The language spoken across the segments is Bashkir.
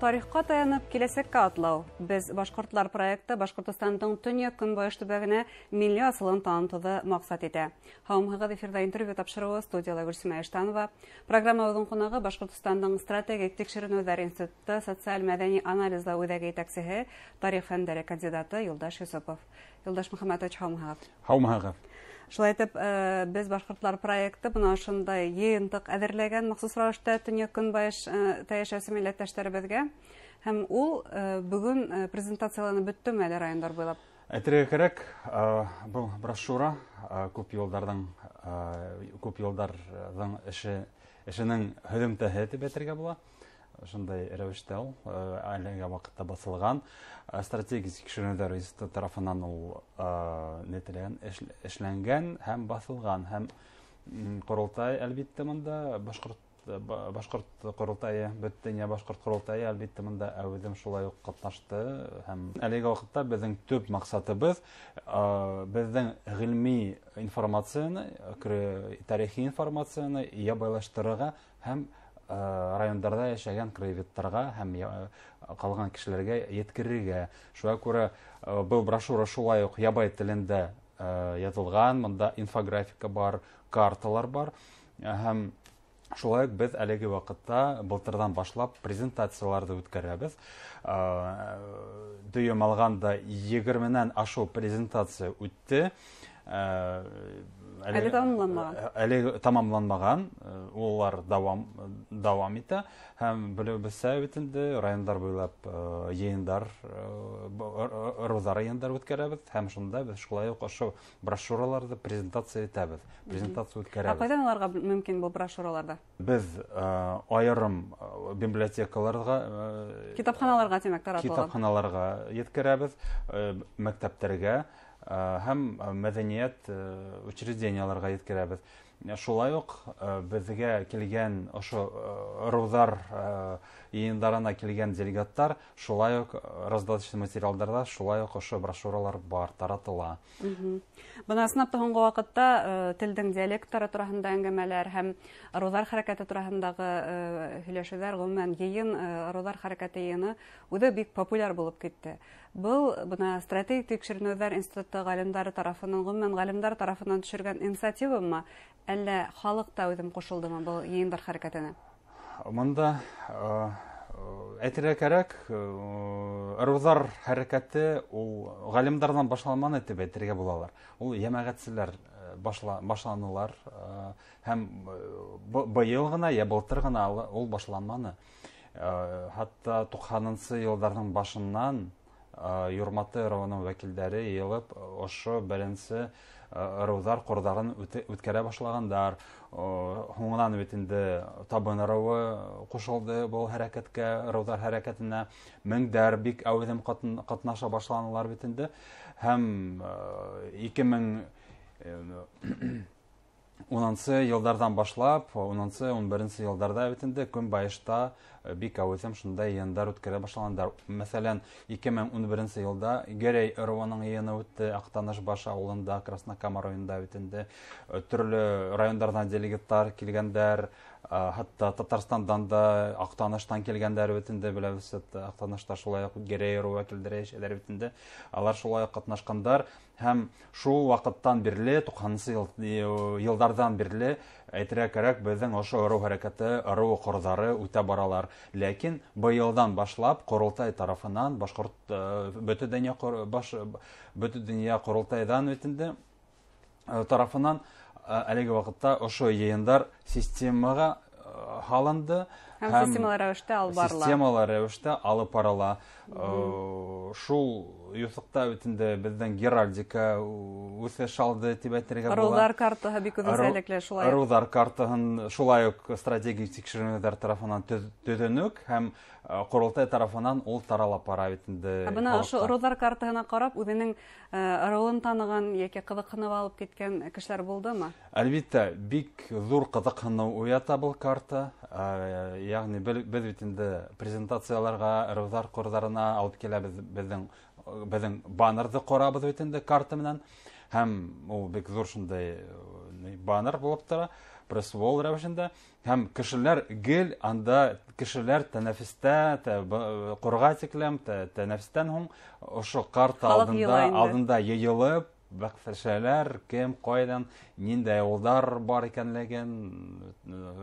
Тарихҡа таянып киләсәккә атлау. Беҙ башҡортлар проекты Башҡортостандың төньяҡ-көнбайыш төбәгенә милли асылын танытыуҙы маҡсат итә. Һаумыһығыҙ, эфирҙа интервью тапшырыуы, студияла Гөлсөмә Иштанова. Программабыҙҙың ҡунағы Башҡортостандың стратегик тикшеренеүҙәр институты социаль-мәҙәни анализлау үҙәге етәксеһе, тарих фәндәре кандидаты Юлдаш Юсупов. Юлдаш Мөхәммәтович, һаумыһығыҙ. Һаумыһығыҙ. Шулай итеп, беҙ башҡортлар проекты бына ошондай йыйынтыҡ әҙерләгән махсус рәүештә төньяҡ-көнбайышта йәшәүсе милләттәштәребеҙгә. Һәм ул бөгөн презентацияланып бөттөмө әле райондар буйлап? Әйтергә кәрәк, был брошюра күп йылдарҙың эшенең һөҙөмтәһе тип әйтергә була. Шундай рәүештә ул әлеге ваҡытта баҫылған. Стратегик тикшеренеүҙәр институты тарафынан ул нителгән, эшләнгән һәм баҫылған. Һәм ҡоролтай, әлбиттә, мында башҡорт ҡоролтайы, бөтә башҡорт ҡоролтайы, әлбиттә, мында әүҙем шулай уҡ ҡатнашты. Һәм әлеге ваҡытта беҙҙең төп маҡсатыбыҙ беҙҙең ғилми информацияны, тарихи информацияны ябайлаштырырға һәм райондарҙа йәшәгән краеведтарға һәм ҡалған кешеләргә еткерергә. Шуға күрә был брошюра шулай уҡ ябай телендә яҙылған, мында инфографика бар, карталар бар. Һәм шулай уҡ беҙ әлеге ваҡытта былтырҙан башлап презентацияларҙы үткәрәбеҙ. Дөйөм алғанда 20-нән ашыу презентация үтте. Әле тамамланмаған. Әле тамамланмаған, улар дауам итә. Һәм белеүебеҙсә бит инде райондар буйлап йыйындар, ырыуҙар йыйындар үткәрәбеҙ. Һәм шунда беҙ шулай уҡ ошо брошюраларҙы презентация итәбеҙ, презентация үткәрәбеҙ. Ә ҡайҙан алырға мөмкин был брошюраларҙы? Беҙ айырым библиотекаларға, китапханаларға, тимәк, таратылған. Китапханаларға еткерәбеҙ, мәктәптәргә һәм мәҙәниәт учрежденияларға еткерәбеҙ. Шулай уҡ беҙгә килгән ошо ырыуҙар йыйындарына килгән делегаттар шулай уҡ раздаточный материалдарҙа шулай уҡ ошо брошюралар бар, таратыла. Бына ысынлап та һуңғы ваҡытта телдең диалекттары тураһында әңгәмәләр һәм ырыуҙар хәрәкәте тураһындағы һөйләшеүҙәр, ғөмүмән йыйын, ырыуҙар хәрәкәте йыйыны үҙе бик популяр булып китте. Был бына стратегик тикшеренеүҙәр институты ғалимдары тарафынан, ғөмүмән ғалимдар тарафынан төшөргән инициативамы, әллә халыҡ та үҙем ҡушылдымы был йыйындар хәрәкәтенә? Мында әйтергә кәрәк, ырыуҙар хәрәкәте ул ғалимдарҙан башланманы тип әйтергә булалар. Ул йәмәғәтселәр башланылар һәм быйыл ғына йә былтыр ғына ул башланманы. Хатта 90-нсы йылдарҙың башынан Юрматы ырыуының вәкилдәре йыйылып ошо беренсе ырыуҙар ҡорҙарын үткәрә башлағандар. Һуңынан бит инде Табын ырыуы ҡушылды был хәрәкәткә, ырыуҙар хәрәкәтенә. Меңдәр бик әүҙем ҡатнаша башланылар бит инде. Һәм 2010-нсы йылдарҙан башлап, 10-нсы, 11-нсе йылдарҙа бит инде Көнбайышта бик әүҙем шундай йыйындар үткәрә башлағандар. Мәҫәлән, 2011 йылда Гәрәй ырыуының йыйыны үтте Аҡтаныш Баш ауылында, Краснокама районында бит инде. Төрлө райондарҙан делегаттар килгәндәр, хатта Татарстандан да, Аҡтаныштан килгәндәр бит инде, беләбеҙ, Аҡтанышта шулай уҡ Гәрәй ырыуы вәкилдәре йәшәйҙәр бит инде. Алар шулай уҡ ҡатнашҡандар. Һәм шул ваҡыттан бирле, 90-нсы йылдарҙан бирле, әйтергә кәрәк, беҙҙең ошо ырыу хәрәкәте, ырыу ҡорҙары үтә баралар. Ләкин быйылдан башлап ҡоролтай тарафынан башҡорт, бөтә донъя ҡоролтайҙан бит инде тарафынан әлеге ваҡытта ошо йыйындар системаға һалынды. Һәм системалы рәүештә алып барыла. Системалы рәүештә алып барыла. Шул юҫыҡта бит инде беҙҙең геральдика үҫеш алды тип әйтергә була. Ырыуҙар картаһы бик үҙенсәлекле шулай. Ырыуҙар картаһын шулай уҡ стратегик тикшеренеүҙәр тарафынан төҙөнөк һәм ҡоролтай тарафынан ул тарала бара бит инде. Ә бына ошо ырыуҙар картаһына ҡарап үҙенең ырыуын таныған йәки ҡыҙыҡһынып алып киткән кешеләр булдымы? Әлбиттә, бик ҙур ҡыҙыҡһыныу уята был карта. Ягъни беҙ бит инде презентацияларға, ырыуҙар ҡорҙарына алып киләбеҙ, беҙҙең баннерҙы ҡорабыҙ бит инде карта менән. Һәм ул бик ҙур шундай баннер булып тора. Пресс-вол рәүешендә. Һәм кешеләр гел анда, кешеләр тәнәфестә, ҡорға тиклем, тәнәфестән һуң ошо карта алдында йыйылып, бәхәсләшәләр, кем, ҡайҙан, ниндәй ауылдар бар икәнлеген.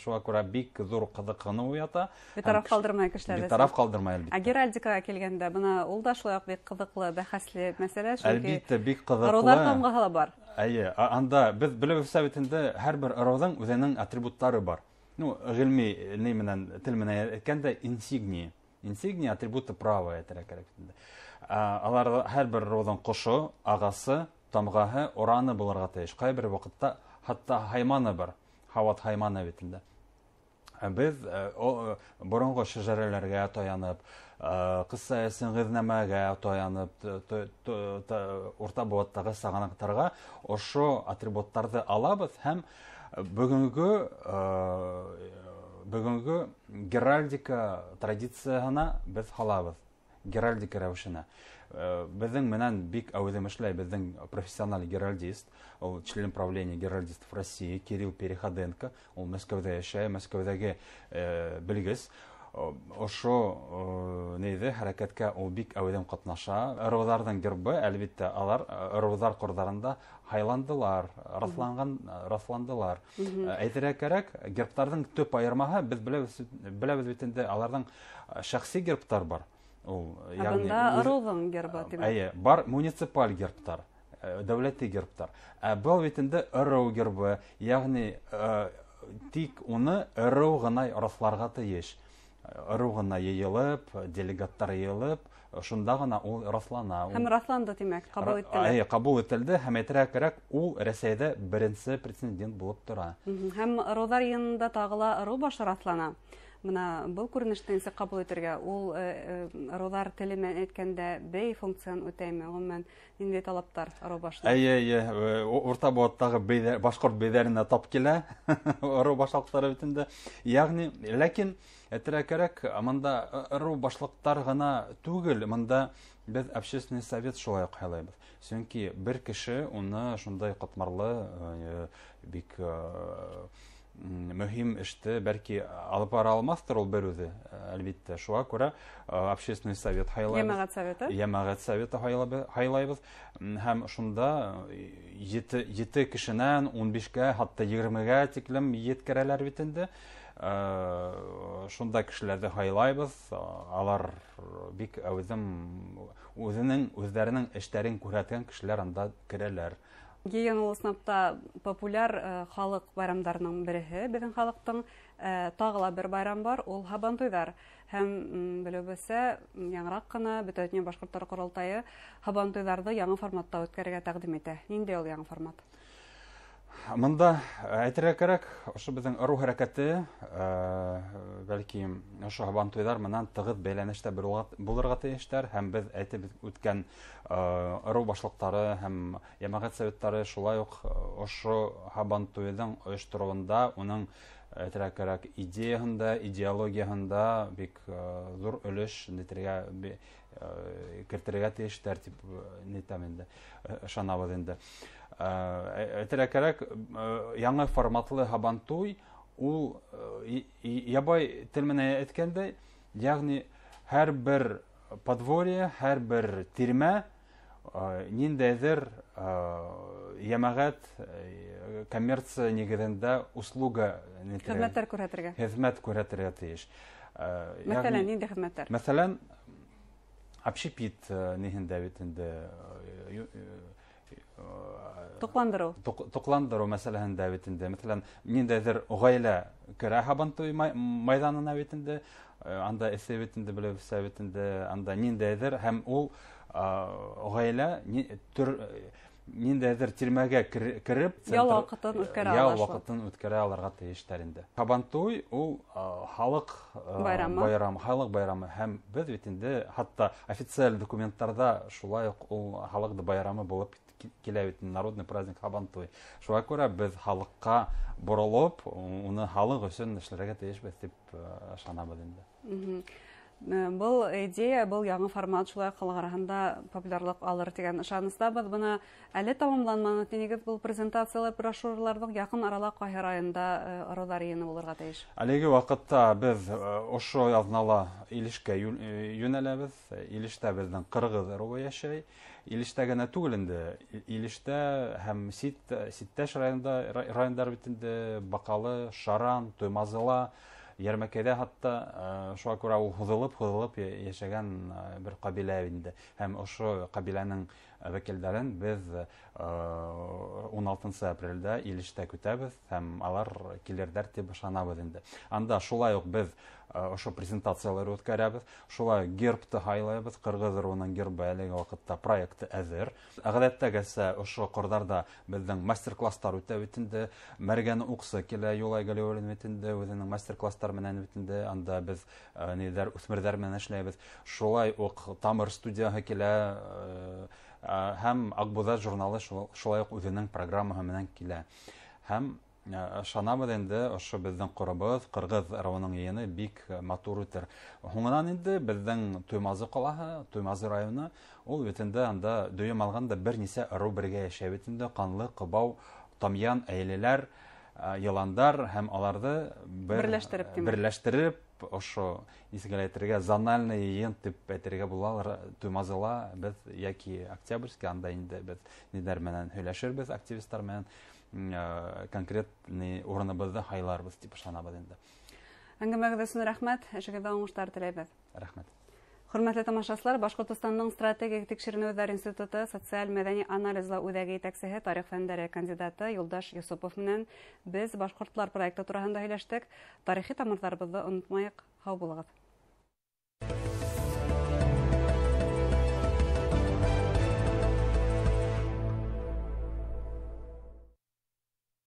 Шуға күрә бик ҙур ҡыҙыҡһыныу уята. Битараф ҡалдырмай кешеләрҙе. Битараф ҡалдырмай, әлбиттә. Ә геральдикаға килгәндә, бына ул да шулай уҡ бик ҡыҙыҡлы, бәхәсле мәсьәлә, сөнки әлбиттә, бик ҡыҙыҡлы. Ырыуҙар тамғаһы ла бар. Эйе, анда беҙ беләбеҙ бит инде, һәр бер ырыуҙың үҙенең атрибуттары бар. Ну, ғилми ни менән, тел менән әйткәндә, инсигния. Инсигния атрибуты права әйтергә кәрәк инде. Алар һәр бер ырыуҙың ҡошо, ағасы, тамғаһы, ораны булырға тейеш. Ҡай бер ваҡытта хатта хайманы бар. Һауат хайманы бит инде. Беҙ боронғо шәжәрәләргә таянып, ҡысса сыңғыҙнамәгә таянып, урта быуаттағы сағанаҡтарға ошо атрибуттарҙы алабыҙ һәм бөгөнгө геральдика традицияһына беҙ һалабыҙ, геральдика рәүешенә. Беҙҙең менән бик әүҙем эшләй беҙҙең профессиональ геральдист, ул член правления геральдистов России Кирилл Переходенко, ул Мәскәүҙә йәшәй, Мәскәүҙәге белгес. Ошо нейҙе хәрәкәткә ул бик әүҙем ҡатнаша. Ырыуҙарҙың гербы, әлбиттә, алар ырыуҙар ҡорҙарында һайландылар, раҫландылар. Әйтергә кәрәк, гербтарҙың төп айырмаһы, беҙ беләбеҙ бит инде, аларҙың шәхси гербтар бар. Ул, ягъни, бында ырыуҙың гербы, тимәк. Эйе, бар муниципаль гербтар, дәүләти гербтар. Ә был бит инде ырыу гербы, ягъни тик уны ырыу ғына раҫларға тейеш. Ырыу ғына йыйылып, делегаттар йыйылып, шунда ғына ул раҫлана. Һәм раҫланды, тимәк, ҡабул ителде. Эйе, ҡабул ителде һәм әйтергә кәрәк, ул Рәсәйҙә беренсе прецедент булып тора. Һәм ырыуҙар йыйынында тағы ла ырыу башы раҫлана. Бына был күренеште нисек ҡабул итергә? Ул ырыуҙар теле менән әйткәндә бей функцияны үтәйме? Ғөмүмән, ниндәй талаптар ырыу башына? Эйе, эйе, урта быуаттағы башҡорт бейҙәренә тап килә ырыу башлыҡтары бит инде. Ягъни, ләкин әйтергә кәрәк, бында ырыу башлыҡтар ғына түгел, бында беҙ общественный совет шулай уҡ һайлайбыҙ. Сөнки бер кеше уны шундай ҡатмарлы, бик мөһим эште бәлки алып бара алмаҫтыр ул бер үҙе, әлбиттә. Шуға күрә общественный совет һайлайбыҙ. Йәмәғәт советы? Йәмәғәт советы һайлайбыҙ. Һәм шунда ете кешенән ун бишкә, хатта егермегә тиклем еткерәләр бит инде. Шунда кешеләрҙе һайлайбыҙ. Алар бик әүҙем үҙҙәренең эштәрен күрһәткән кешеләр анда керәләр. Йыйын ул ысынлап популяр халыҡ байрамдарының береһе, беҙҙең халыҡтың. Тағы ла бер байрам бар, ул һабантуйҙар. Һәм белеүебеҙсә, яңыраҡ ҡына Бөтә донъя башҡорттары ҡоролтайы һабантуйҙарҙы яңы форматта үткәрергә тәҡдим итә. Ниндәй ул яңы формат? Мында әйтергә кәрәк, ошо беҙҙең ырыу хәрәкәте, бәлки ошо һабантуйҙар менән тығыҙ бәйләнештә булырға тейештәр, һәм беҙ әйтеп үткән ырыу башлыҡтары һәм йәмәғәт советтары шулай уҡ ошо һабантуйҙың ойоштороуында, уның әйтергә кәрәк идеяһында, идеологияһында бик ҙур өлөш кертергә тейештәр тип нитәм инде, ышанабыҙ инде. Әйтергә кәрәк, яңы форматлы һабантуй ул ябай тел менән әйткәндә, ягъни һәр бер подворье, һәр бер тирмә ниндәйҙер йәмәғәт коммерция нигеҙендә услуга нитергә, Хеҙмәттәр күрһәтергә. Хеҙмәт күрһәтергә тейеш. Мәҫәлән, ниндәй хеҙмәттәр? Мәҫәлән, общепит ниһендә бит инде Туҡландырыу. Туҡландырыу мәсьәләһендә бит инде. Мәҫәлән, ниндәйҙер ғаилә керә һабантуй майҙанына бит инде, анда эсе бит инде, беләбеҙсә бит инде, анда ниндәйҙер һәм ул ғаилә ниндәйҙер тирмәгә кереп, Ял центр ваҡытын үткәрә ял ала шул. ваҡытын үткәрә алырға тейештәр инде. Һабантуй ул халыҡ Байрамы. байрам, халыҡ байрамы, һәм беҙ бит инде хатта официаль документтарҙа шулай уҡ ул халыҡ байрамы булып килә бит, народный праздник Һабантуй. Шуға күрә беҙ халыҡҡа боролоп, уны халыҡ өсөн эшләргә тейешбеҙ тип ышанабыҙ инде. Был идея, был яңы формат шулай халыҡ араһында популярлыҡ алыр тигән ышаныстабыҙ. Бына әле тамамланманы тинегеҙ был презентациялар, брошюраларҙың яҡын арала ҡайһы районда ырыуҙар йыйыны булырға тейеш? Әлеге ваҡытта беҙ ошо аҙнала Илешкә йүнәләбеҙ. Илештә беҙҙең ҡырғыҙ ырыуы йәшәй. Илештә генә түгел инде, Илештә һәм ситтәш райондар бит инде, Баҡалы, Шаран, Туймазыла, Йәрмәкәйҙә хатта, шуға күрә ул һуҙылып йәшәгән бер ҡәбилә инде. Һәм ошо ҡәбиләнең вәкилдәрен беҙ 16 апрелдә Илештә көтәбеҙ һәм алар килерҙәр тип ышанабыҙ инде. Анда шулай уҡ беҙ ошо презентациялар үткәрәбеҙ, шулай гербты һайлайбыҙ. Ҡырғыҙ ырыуының гербы әлеге ваҡытта проекты әҙер. Ғәҙәттәгесә ошо ҡорҙарҙа беҙҙең мастер-класстар үтә бит инде. Мәргән уҡсы килә, Юлай Галиуллин бит инде, үҙенең мастер-класстар менән бит инде. Анда беҙ ниҙәр, үҫмерҙәр менән эшләйбеҙ. Шулай уҡ Тамыр студияһы килә, һәм Аҡбуҙат журналы шулай уҡ үҙенең программаһы менән килә. Һәм ышанабыҙ инде, ошо беҙҙең ҡоробоҙ, ҡырғыҙ ырыуының йыйыны бик матур үтер. Һуңынан инде беҙҙең Туймазы ҡалаһы, Туймазы районы, ул бит инде анда дөйөм алғанда бер нисә ырыу бергә йәшәй бит инде. Ҡанлы, Ҡыбау, Тамъян, Әйлеләр, Йыландар һәм аларҙы берләштереп, тимәк. Берләштереп, ошо нисек әйтергә, зональный йыйын тип әйтергә булалыр. Туймазыла беҙ йәки Октябрьский, анда инде беҙ ниҙәр менән һөйләшербеҙ, активистар менән, конкретный урыныбыҙҙы һайларбыҙ тип ышанабыҙ инде. Әңгәмәгеҙ өсөн рәхмәт, эшегеҙҙә уңыштар теләйбеҙ. Рәхмәт. Хөрмәтле тамашасылар, Башҡортостандың стратегик тикшеренеүҙәр институты социаль-мәҙәни анализлау үҙәге етәксеһе, тарих фәндәре кандидаты Юлдаш Йосопов менән беҙ башҡортлар проекты тураһында һөйләштек. Тарихи тамырҙарыбыҙҙы онотмайыҡ. Һау булығыҙ.